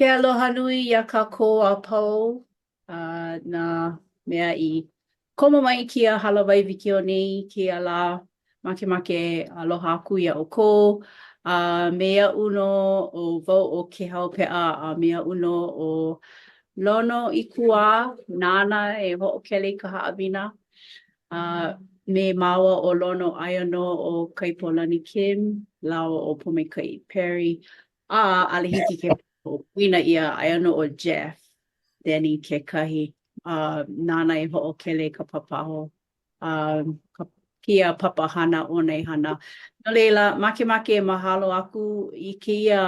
Ke aloha nui iā kākou a pau, a nā mea i komo mai i kēia hālāwai wikiō nei i kēia lā. Makemake aloha aku iā ʻoukou. A me aʻu nō ʻo wau ʻo Kēhau Peʻa a me aʻu nō ʻo Lono Ikuwā nāna e hoʻokele i ka haʻawina. A me māua ʻo Lono aia nō ʻo Kaipolani Kim lāua ʻo Pōmaikaʻi Perry A ʻaʻole hiki ke hoʻopoina ʻia, aia nō ʻo Jeff Denny kekahi, a nāna e hoʻokele i ka papaho, a ka kēia papahana ʻōnaehana. No laila, makemake e mahalo aku i kēia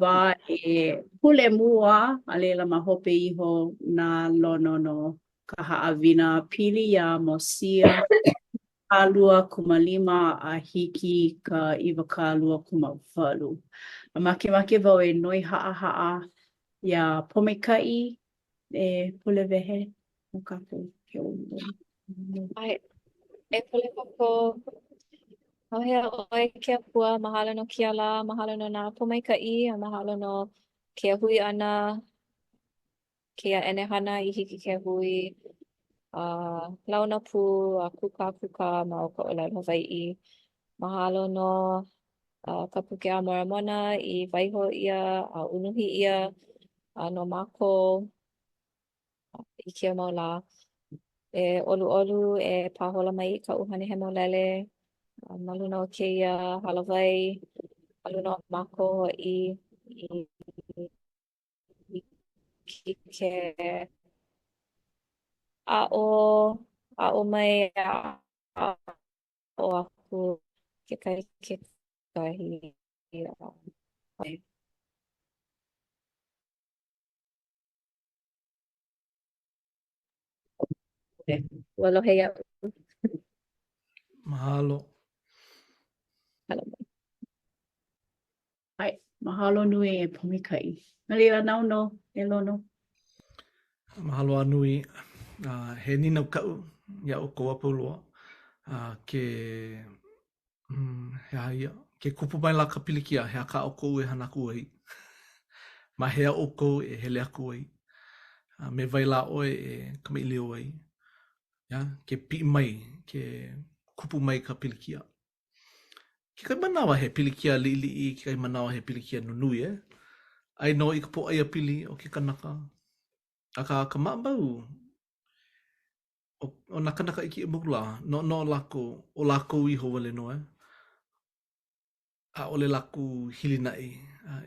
wā e pule mua, a laila ma hope iho na Lono nō ka haʻawina pili iā Mosia. 25 a hiki i ka 28. A makemake wau e noi haʻahaʻa iā Pōmaikaʻi e pule wehe no kākou ke ʻoluʻolu. ʻAe, e pule kākou. ʻAuhea ʻoe ke Akua, mahalo no kēia lā, mahalo no nā pōmaikaʻi, a mahalo no kēia hui ʻana. kēia ʻenehana i hiki ke hui a launa pū a kūkākūkā ma o ka ʻōlelo Hawaiʻi. Mahalo no uh, ka puke a Moramona i waiho ʻia a unuhi ʻia a no mākou i kēia mau lā. E ʻoluʻolu e pāhola mai i ka ʻUhane Hemolele ma luna o kēia hālāwai, ma luna o mākou hoʻi i hiki ke aʻo, aʻo mai a aʻo aku kekahi kekahi. Ua lohe iaʻu. Mahalo. Mahalo mai. ʻAe, mahalo nui e Pōmaikaʻi. No laila, nāu nō, e Lono. Mahalo a nui. Uh, he nīnau kaʻu iā ʻoukou a pau loa. Uh, ke, mm, he aha ia? Ke kupu maila ka pilikia, he aha kā ʻoukou e hana aku ai? Ma hea ʻoukou e hele aku ai? Uh, me wai lā ʻoe e kamaʻilio ai? Yeah? Ke piʻi mai, ke kupu mai ka pilikia. Kekahi manawa he pilikia liʻiliʻi, kekahi manawa he pilikia nunui, eh? ʻAi nō i ka pōʻaiapili o ke kanaka. Akā, ka maʻamau, ʻo, ʻo nā kanaka i kēia mau lā, noʻonoʻo lākou, ʻo lākou iho wale nō, eh? ʻAʻole lākou hilinaʻi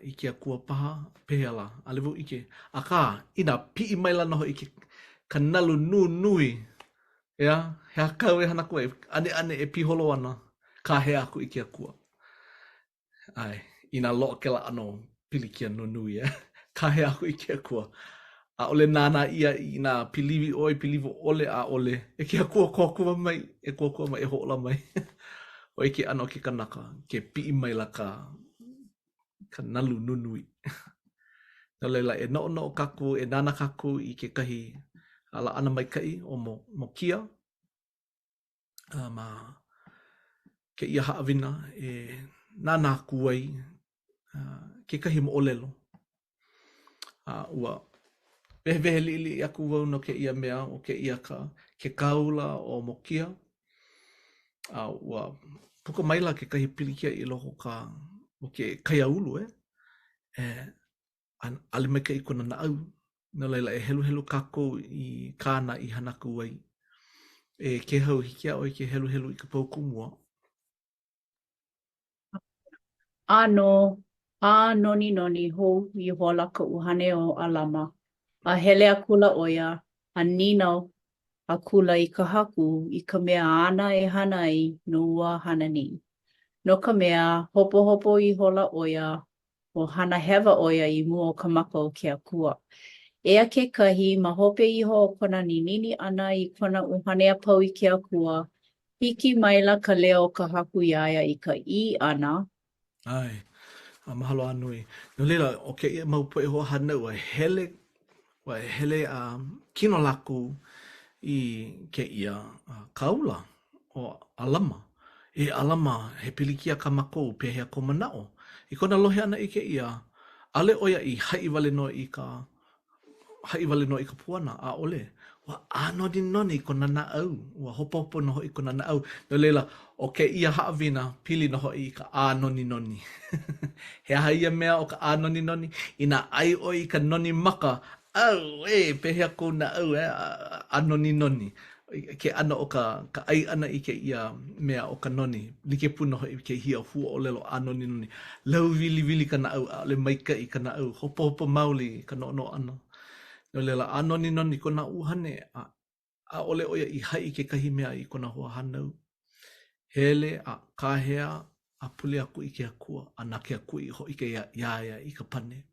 i ke Akua paha, pehea lā, ʻaʻole wau ʻike. Akā, inā piʻi maila nō hoʻi ke, ka nalu nunui, ʻeā, he aha kāu e hana aku ai, ʻaneʻane e piholo ana, kāhea aku i ke Akua. ʻAe, inā loaʻa kēlā ʻano pilikia nunui, eh, kāhea aku i ke Akua. ʻAʻole nānā ʻia inā piliwi ʻoe, piliwi ʻole, ʻaʻole. E ke Akua, kōkua mai, e kōkua mai, e hoʻōla mai. ʻO ia ke ʻano o ke kanaka, ke piʻi maila ka, ka nalu nunui. No laila, e noʻonoʻo kākou, e nānā kākou i kekahi laʻana maikaʻi o Mokia, a ma kēia haʻawina e nānā aku ai kekahi moʻolelo. A ua wehewehe liʻiliʻi aku wau no kēia mea, ʻo kēia ka ke kāula ʻo Mokia. A ua puka maila kekahi pilikia i loko ka o ke kaiāulu, eh? E, ʻaʻole maikaʻi kona naʻau. No laila, e heluhelu kākou i kāna i hana aku ai. E Kēhau, hiki iā ʻoe ke heluhelu i ka paukū mua. ʻĀnō, ʻānoninoni hou ihola ka ʻuhane o ʻAlama, a hele akula ʻo ia, a nīnau akula i ka Haku i ka mea āna e hana ai no ua hana nei. No ka mea, hopohopo ihola ʻo ia o hana hewa ʻo ia i mua o ka maka o ke Akua. Eia kekahi, ma hope iho o kona ninini ʻana i kona ʻuhane a pau i ke Akua, hiki maila ka leo o ka Haku iā ia i ka ʻī ʻana, ʻAe, a mahalo a nui. No laila, ʻo kēia mau poʻe hoahānau, ua hele, ua hele a kino lākou i kēia kāula ʻo ʻAlama. E ʻAlama, he pilikia kā mākou, pehea kou manaʻo? I kona lohe ʻana i kēia, ʻAʻole ʻo ia i haʻi wale nō i ka haʻi wale nō i ka puana, ʻaʻole. Ua ʻānoninoni kona naʻau, ua hopohopo nō hoʻi kona naʻau. No laila, ʻo kēia haʻawina, pili nō hoʻi i ka ʻānoninoni. He aha ia mea ʻo ka ʻānoninoni? Inā ʻai ʻoe i ka noni maka, auē, pehea kou naʻau e ʻānoninoni? Ke ʻano o ka ka ʻai ʻana i kēia mea ʻo ka noni, like pū nō hoʻi kēia huaʻōlelo ʻānoninoni. Lauwiliwili ka naʻau, ʻaʻole maikaʻi ka naʻau, hopohopo maoli ka noʻonoʻo ʻana. No laila, ʻānoninoni kona ʻuhane, a ʻaʻole ʻo ia i haʻi kekahi mea i kona hoahānau. Hele a kāhea a pule aku i ke Akua, a na ke Akua i hōʻike iā ia i ka pane.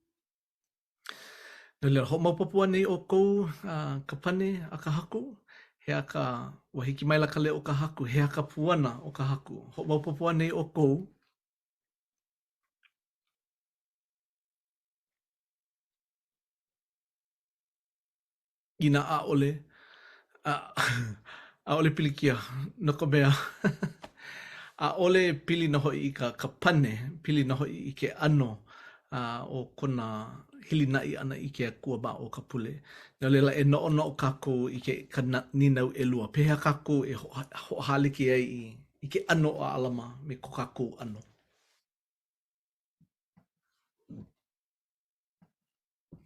No laila, hoʻomaopopo anei ʻoukou ka pane a ka Haku? He aha ka, ua hiki maila ka leo o ka Haku, he aha ka puana o ka Haku? Hoʻomaopopo anei ʻoukou? Inā ʻaʻole, ʻaʻole pilikia, no ka mea, ʻaʻole pili nō hoʻi i ka ka pane, pili nō hoʻi i ke ʻano o kona hilinaʻi ʻana i ke Akua ma o ka pule. No laila, e noʻonoʻo kākou i ke ka nīnau ʻelua, pehea kākou e hoʻohālike ai i i ke ʻano o ʻAlama me ko kākou ʻano?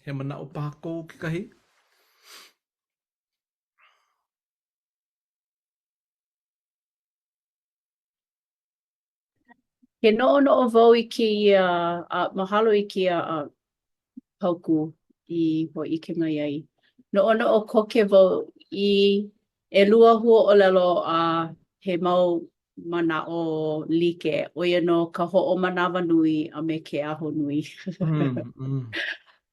He manaʻo paha kou kekahi? Ke noʻonoʻo wau i kēia, a mahalo i kēia a paukū i hōʻike mai ai. Noʻonoʻo koke wau i ʻelua huaʻōlelo a he mau manaʻo like, ʻo ia nō ka hoʻomanawanui a me ke ahonui. Mm, mm.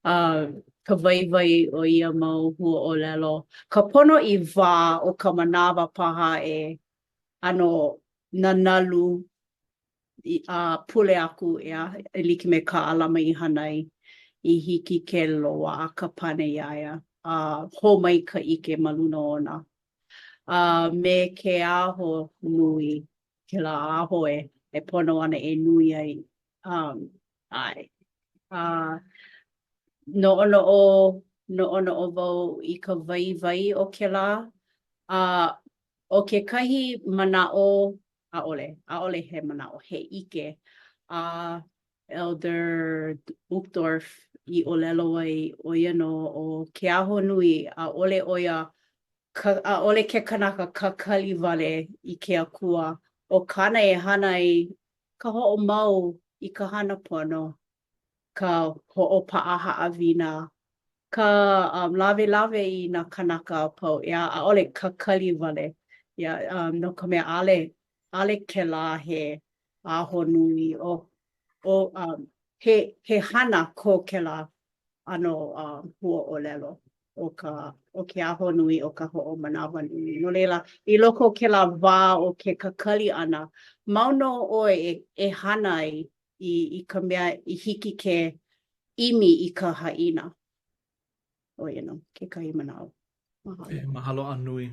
A ka waiwai o ia mau huaʻōlelo, ka pono i wā o ka manawa paha e ʻano nanalu a pule aku, ʻeā, e like me kā ʻAlama i hana ai, i hiki ke loaʻa ka pane iā ia, a hou mai ka ʻike ma luna ona. A me ke aho nui, kēlā aho e e pono ana e nui ai. Um, ʻae. A noʻonoʻo, noʻonoʻo wau i ka waiwai o kēlā. A ʻo kekahi manaʻo, ʻaʻole, ʻaʻole he manaʻo, he ʻike. A Elder Uchtdorf i ʻōlelo ai, ʻo ia nō ʻo ke ahonui, ʻaʻole ʻo ia ka, ʻaʻole ke kanaka kakali wale i ke Akua. ʻO kāna e hana ai ka hoʻomau i ka hana pono, ka hoʻopaʻa haʻawina, ka um, lawelawe i nā kānaka a pau, ʻeā, ʻaʻole kakali wale, yeah, um, no ka mea, ʻaʻole, ʻaʻole kēlā he ahonui, ʻo, ʻo, um, he, he hana ko kēlā ʻano uh, huaʻōlelo ʻo ka, ʻo ke ahonui, ʻo ka hoʻomanawanui. No laila, i loko o kēlā wā o ke kakali ʻana, mau nō ʻoe e, e hana ai i, i ka mea i hiki ke ʻimi i ka haʻina. ʻO ia nō kekahi manaʻo. Mahalo. E, mahalo a nui.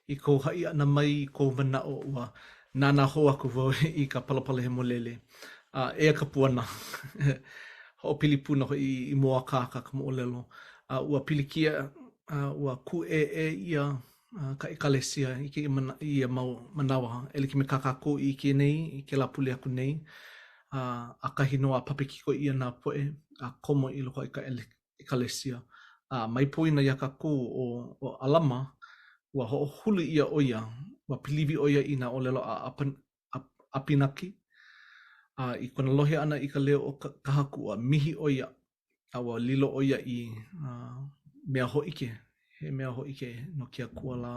I kou haʻi ʻana mai i kou manaʻo, ua nānā hou aku wau i ka Palapala Hemolele. A eia ka puana. Hoʻopili pū nō hoʻi i mōakāka ka moʻolelo. A ua pilikia, a ua kūʻēʻē ʻia ka ʻekalesia i kēia mana, i ia mau manawa, e like me kā kākou i ʻike nei i kēlā pule aku nei. A ʻakahi nō a papekiko ʻia nā poʻe a komo i loko i ka ʻekalesia. A mai poina iā kākou ʻo, ʻo ʻAlama, ua hoʻohuli ʻia ʻo ia, ua piliwi ʻo ia i nā ʻōlelo a ʻApinaki, a i kona lohe ʻana i ka leo o ka, ka Haku, ua mihi ʻo ia, a ua lilo ʻo ia i uh, mea hōʻike, he mea hōʻike no ke Akua lā.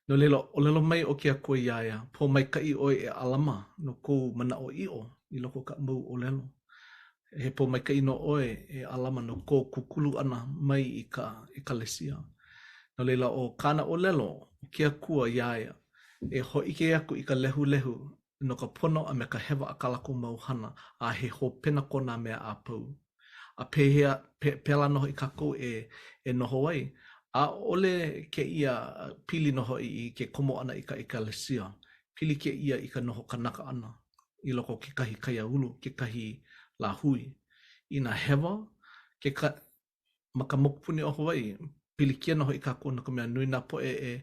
No laila, ʻōlelo mai ʻo ke Akua iā ia, pōmaikaʻi ʻoe e ʻAlama no kou manaʻoʻiʻo i loko o kaʻu mau ʻōlelo. He pōmaikaʻi nō ʻoe e ʻAlama no kou kūkulu ʻana mai i ka ʻekalesia. No laila, ʻo kāna ʻōlelo, o ke Akua iā ia, e hōʻike aku i ka lehulehu no ka pono a me ka hewa a kā lākou mau hana, a he hopena ko nā mea a pau. A pehea, pe, pēlā nō hoʻi kākou e, e noho ai. ʻAʻole kēia pili nō hoʻi i ke komo ʻana i ka ʻekalesia. Pili kēia i ka noho kanaka ʻana. i loko o kekahi kaiāulu, kekahi lāhui. Inā hewa ke ka ma ka mokupuni o Hawaiʻi, pilikia nō hoʻi kākou no ka mea nui nā poʻe e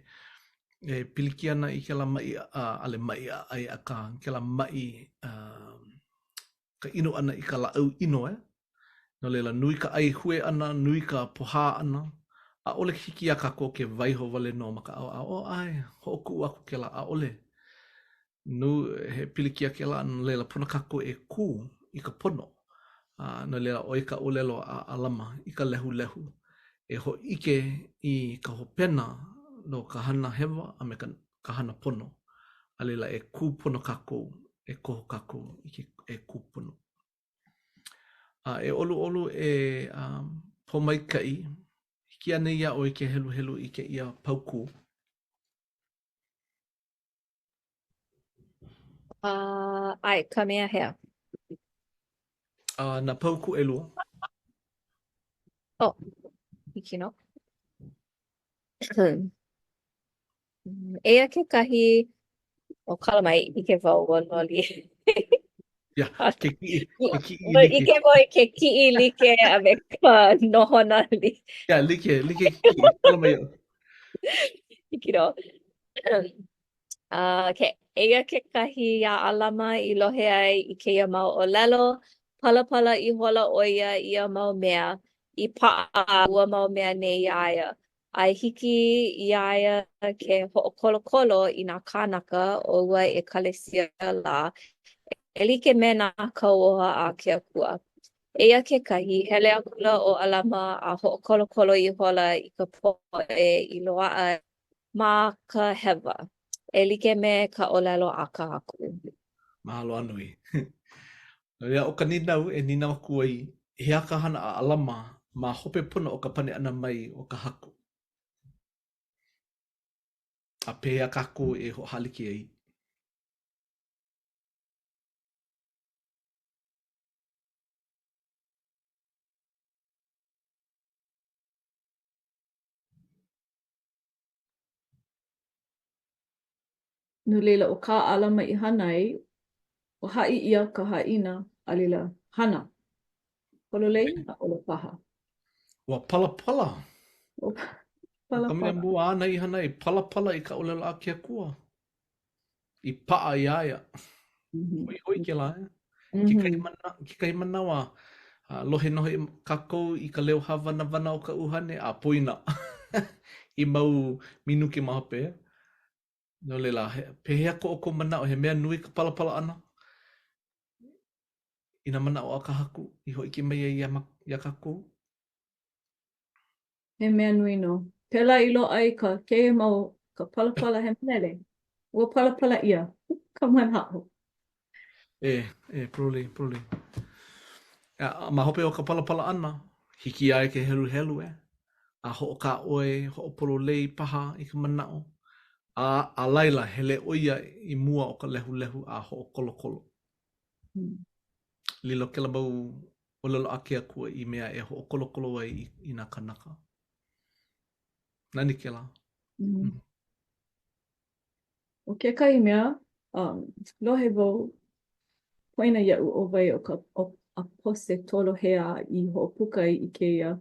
e pilikia ana i kēlā maʻi ʻaʻole maʻi ʻaʻai akā kēlā maʻi ka inu ʻana i ka lāʻau ʻino, eh? No laila, nui ka ʻaihue ʻana, nui ka pohā ʻana. ʻAʻole hiki iā kākou ke waiho wale nō ma ka ʻaoʻao, oh, ʻae, hoʻokuʻu aku kēlā, ʻaʻole. Nu, he pilikia kēlā, no laila, pono kākou e kū i ka pono. A no laila, ʻo ia ka ʻōlelo a ʻAlama i ka lehulehu, e hōʻike i ka hopena no ka hana hewa a me ka, ka hana pono. A laila, e kū pono kākou, e koho kākou i ke, e kū pono. A e ʻoluʻolu e um, Pōmaikaʻi, hiki anei iā ʻoe ke heluhelu i kēia paukū? Uh, ʻae, ka mea hea? Uh, nā paukū ʻelua. Oh, hiki nō. Eia kekahi, o kala mai, ʻike wau ua loli. Yeah, ke kiʻi, ke kiʻi like. ʻIke wau i ke kiʻi like a me ka nohona like. Yeah, like, like ke kiʻi. Kala mai. Hiki nō. Uh, okay. Eia kekahi iā ʻAlama i lohe ai i kēia mau ʻōlelo, palapala ihola ʻo ia ia mau mea, i paʻa ua mau mea nei iā ia. A i hiki iā ia ke hoʻokolokolo i nā kānaka o ua ʻekalesia lā, e like me nā kauoha a ke Akua. Eia kekahi, hele akula ʻo ʻAlama a hoʻokolokolo ihola i ka poʻe i loaʻa ma ka hewa, e like me ka ʻōlelo a ka Haku. Mahalo a nui. Ia ʻo ka nīnau e nīnau aku ai, he aha ka hana a ʻAlama ma hope pono o ka pane ʻana mai o ka Haku? A pehea kākou e hoʻohālike ai? No laila, ʻo kā ʻAlama i hana ai, ua haʻi ʻia ka haʻina, a laila, hana. Pololei, ʻaʻole paha. Ua palapala. Ua palapala. Ka mea mua āna i hana ai, palapala i ka ʻōlelo a ke Akua. I paʻa iā ia. Mm -hmm. Hoihoi kēlā, eh? Mm -hmm. Kekahi, mana, kekahi manawa, uh, lohe nō hoʻi kākou i ka leo hāwanawana o ka ʻuhane a poina i mau minuke ma hope. Eh? No laila, he, pehea ko ʻoukou manaʻo, he mea nui ka palapala ʻana i nā manaʻo a ka Haku i hōʻike mai ai iā, iā kākou? He mea nui nō. Pēlā i loaʻa ai ka kēia mau ka palapala hemolele. Ua palapala ʻia ka manaʻo. E, e, pololei, pololei. A, ma hope o ka palapala ʻana, hiki iā ia ke heluhelu, e? A hoʻokāʻoi, hoʻopololei paha i ka manaʻo. A, a laila, hele ʻo ia i mua o ka lehulehu a hoʻokolokolo. Hmm. Lilo kēlā mau ʻōlelo a ke Akua i mea e hoʻokolokolo ai i, i nā kānaka. Nani kēlā. Mm. Mm. ʻO kekahi mea, um, lohe wau, poina iaʻu ʻo wai o ka ʻo ʻaposetolo hea i hoʻopuka ai i kēia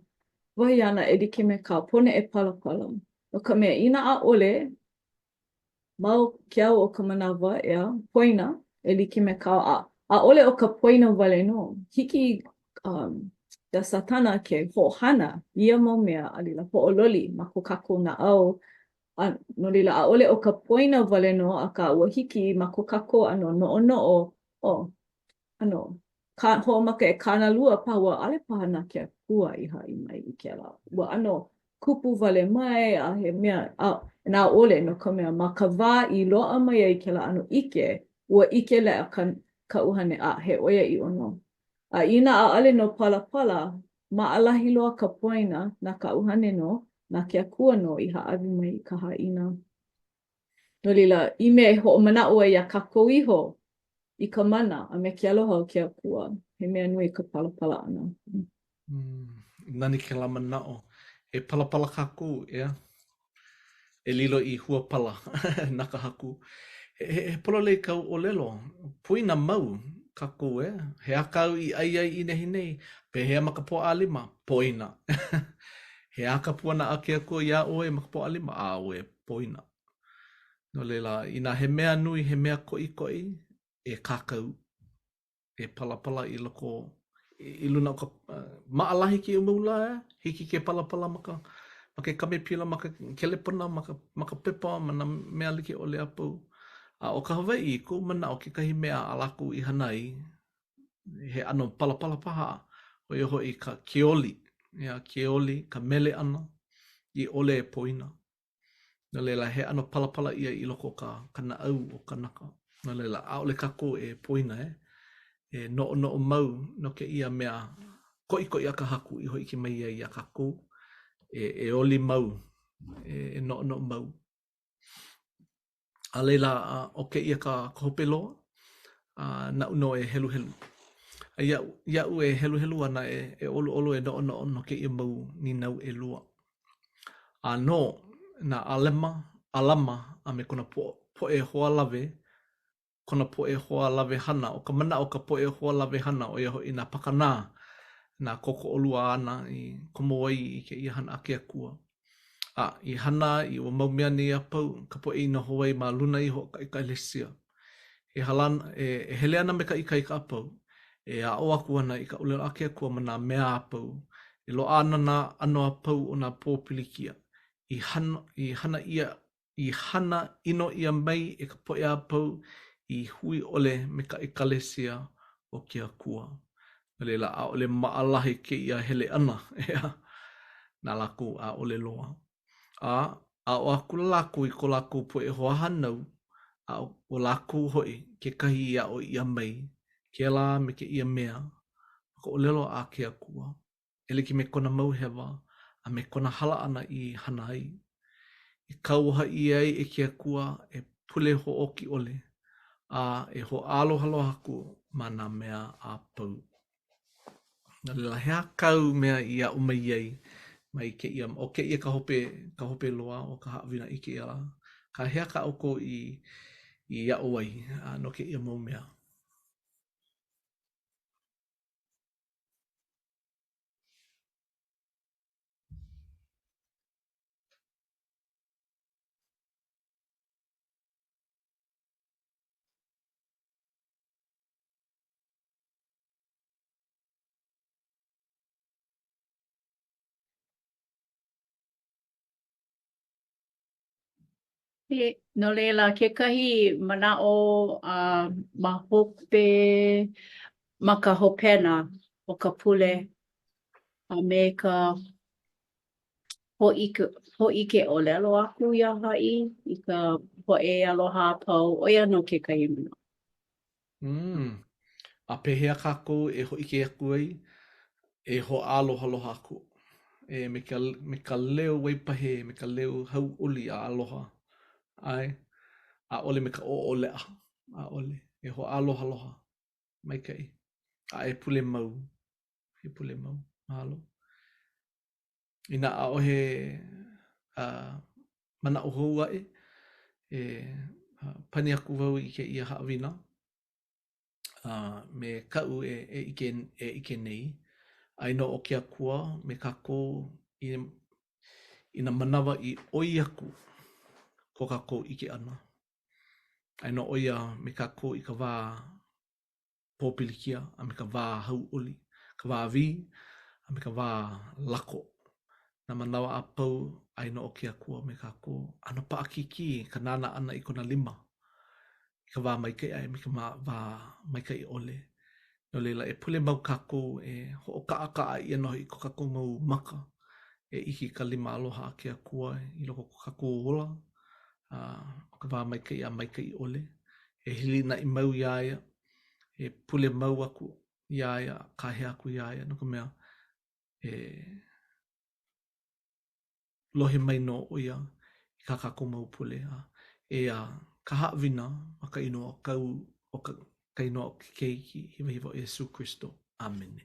wahi āna e like me ka pono e palapala. No ka mea, inā ʻaʻole, mau ke au o ka manawa, ʻeā, poina, e like me ka, a, ʻaʻole ʻo ka poina wale nō. Hiki um, iā Sātana ke hoʻohana i ia mau mea, a laila hoʻololi ma ko kākou naʻau, a no laila, ʻaʻole ʻo ka poina wale nō, akā ua hiki ma ko kākou ʻano noʻonoʻo, oh, ʻano, ka, hoʻomaka e kānalua paha, ua ʻaʻole paha na ke Akua i haʻi mai i kēlā. Ua ʻano kupu wale mai a he mea, a, na ʻaʻole, no ka mea, ma ka wā i loaʻa mai ai kēlā ʻano ʻike, ua ʻike leʻa ka, ka ʻuhane, a he ʻoiaʻiʻo nō. A inā ʻaʻole nō palapala, maʻalahi loa ka poina, na ka ʻuhane nō, na ke Akua nō i hāʻawi mai i ka haʻina. No laila, i mea e hoʻomanaʻo ai iā kākou iho i ka mana a me ke aloha o ke Akua, he mea nui ka palapala ʻana. Mm, nani kēlā manaʻo. E palapala kākou, ʻeā? E lilo i huapala na ka Haku. He, he, he pololei kāu ʻōlelo, poina mau. kākou, e? He aha kāu i ʻai ai i nehinei? Pehea ma ka Pōʻalima? Poina. He aha ka puana a ke Akua iā ʻoe ma ka Pōʻalima? Auē, poina. No laila, inā he mea nui, he mea koʻikoʻi, e kākau, e palapala i loko, i luna o ka, maʻalahi kēia mau lā, e? Hiki ke palapala ma ka, ma ke kamepila, ma ka kelepona, ma ka, ma ka pepa, ma nā mea like ʻole a pau. A ʻo ka Hawaiʻi, koʻu manaʻo kekahi mea a lākou i hana ai, he ʻano palapala paha, ʻo ia hoʻi ka ke oli, ʻeā, ke oli, ka mele ʻana, i ʻole e poina. No laila, he ʻano palapala ia i loko o ka, ka naʻau o kanaka. No laila, ʻaʻole kākou e poina, e, e noʻonoʻo mau no kēia mea koʻikoʻi a ka Haku i hōʻike mai ai iā kākou, e, e oli mau, e, e noʻonoʻo mau. A laila, ʻo kēia ka, ka hope loa, a naʻu nō e heluhelu. A iaʻu, iaʻu e heluhelu ana e, e ʻoluʻolu e noʻonoʻo no kēia mau nīnau ʻelua. ʻĀnō, na ʻAlema, ʻAlama a me kona po, poʻe hoa lawe, kona poʻe hoa lawe hana, ʻo ka manaʻo o ka poʻe hoa lawe hana, ʻo ia hoʻi nā pakanā, nā kōkoʻolua āna i komo ai i kēia hana a ke Akua. A i hana i ua mau mea nei a pau, ka poʻe i noho ai ma luna iho o ka ʻekalesia. E hala, e, e hele ana me ka ikaika a pau, e aʻo aku ana i ka ʻōlelo a ke Akua ma nā mea a pau, e loaʻa ana nā ʻano a pau o nā pōpilikia, i hana, i hana ʻia, i hana ʻino ʻia mai e ka poʻe a pau i hui ʻole me ka ʻekalesia o ke Akua. No laila, ʻaʻole maʻalahi kēia hele ʻana, ʻeā, na lākou, ʻaʻole loa. A aʻo akula lākou i ko lākou poʻe hoahānau, a ʻo lākou hoʻi kekahi i aʻo ʻia mai kēlā me kēia mea ma ka ʻōlelo a ke Akua. e like me kona mau hewa a me kona hala ʻana i hana ai, i kauoha ʻia ai e ke Akua e pule hoʻōki ʻole, a e hoʻālohaloha aku ma nā mea a pau. No laila, he aha kāu mea i aʻo mai ai mai kēia, ʻo kēia ka hope, ka hope loa o ka haʻawina i kēia lā. Ka he aha kā ʻoukou i, i aʻo ai no kēia mau mea? No laila, kekahi manaʻo uh, ma hope, ma ka hopena o ka pule a me ka hōʻike, hōʻike ʻōlelo aku iā haʻi i ka poʻe aloha a pau, ʻo ia nō kekahi manaʻo. Mm. A pehea kākou e hōʻike aku ai, e hoʻālohaloha aku e me ka, me ka leo waipahē, me ka leo hauʻoli a aloha. ʻAe, ʻaʻole me ka ʻoʻoleʻa, ʻaʻole. E hoʻālohaloha, maikaʻi. A e pule mau, e pule mau. Mahalo. Inā ʻaʻohe uh, manaʻo hou aʻe, e uh, pani aku wau i kēia haʻawina uh, me kaʻu e, e, ʻike, e ʻike nei, aia nō ʻo ke Akua me kākou i, i nā manawa i ʻoi aku ko kākou ʻike ʻana. Aia nō ʻo ia me kākou i ka wā pōpilikia a me ka wā hauʻoli, ka wā wī a me ka wā lako. Nā manawa a pau aia nō ʻo ke Akua me kākou. ʻAno paʻakikī ka nānā ʻana i kona lima i ka wā maikaʻi a me ka wā maikaʻi ʻole. No laila, e pule mau kākou e hoʻokaʻakaʻa ʻia nō hoʻi ko kākou mau maka e ʻike i ka lima aloha a ke Akua i loko o ko kākou ola, a ʻo ka wā maikaʻi a maikaʻi ʻole. E hilinaʻi mau iā ia, e pule mau aku iā ia, kāhea aku iā ia, no ka mea, e lohe mai nō ʻo ia i kā kākou mau pule. A eia ka haʻawina ma ka inoa o kau, o ka, ka inoa o ke Keiki hiwahiwa ʻo Iesū Kristo. ʻĀmene.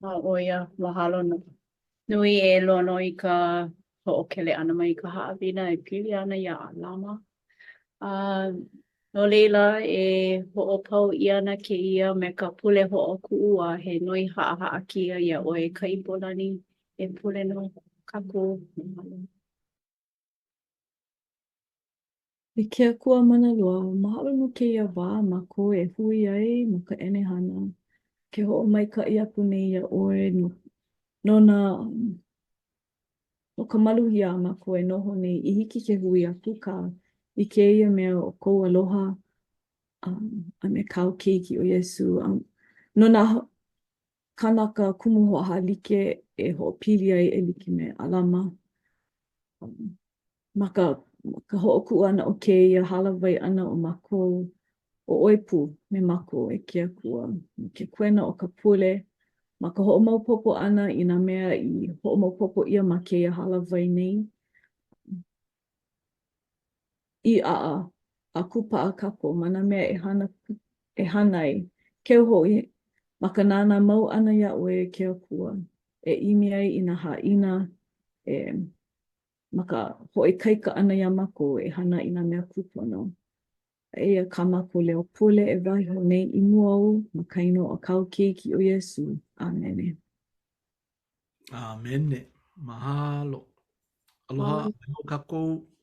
A ʻo ia, mahalo nui e Lono i ka hoʻokele ʻana mai i ka haʻawina e pili ana iā ʻAlama. A no laila, e hoʻopau ʻia ana kēia me ka pule hoʻokuʻu a he noi haʻahaʻa kēia iā ʻoe ka Ipo lani e pule no kākou. Mahalo. E ke Akua mana loa, mahalo no kēia wā a mākou e hui ai ma ka ʻenehana. Ke hoʻomaikaʻi aku nei iā ʻoe no, no nā No ka maluhia a mākou e noho nei i hiki ke hui a kūkā i kēia mea o kou aloha um, a me kāu keiki ʻo Iesū. Um, no nā kānaka kumu hoʻohālike e hoʻopili ai e like me ʻAlama. Um, ma ka, ma ka hoʻokuʻu ʻana o kēia hālāwai ʻana o mākou, ʻo ʻoe pū me mākou e ke Akua, ma ke koena o ka pule, ma ka hoʻomaopopo ʻana i nā mea i hoʻomaopopo ʻia ma kēia hālāwai nei, i ʻaʻa a kūpaʻa kākou ma nā mea e hana, e hana ai, keu hoʻi ma ka nānā mau ʻana iā ʻoe e ke Akua, e ʻimi ai i nā haʻina e ma ka hoʻoikaika ʻana iā mākou e hana i nā mea kūpono. Eia kā mākou leo pule e waiho nei i mua ou ma ka inoa o kāu Keiki ʻo Iesū. ʻĀmene. ʻĀmene. Mahalo. Aloha a hou kākou.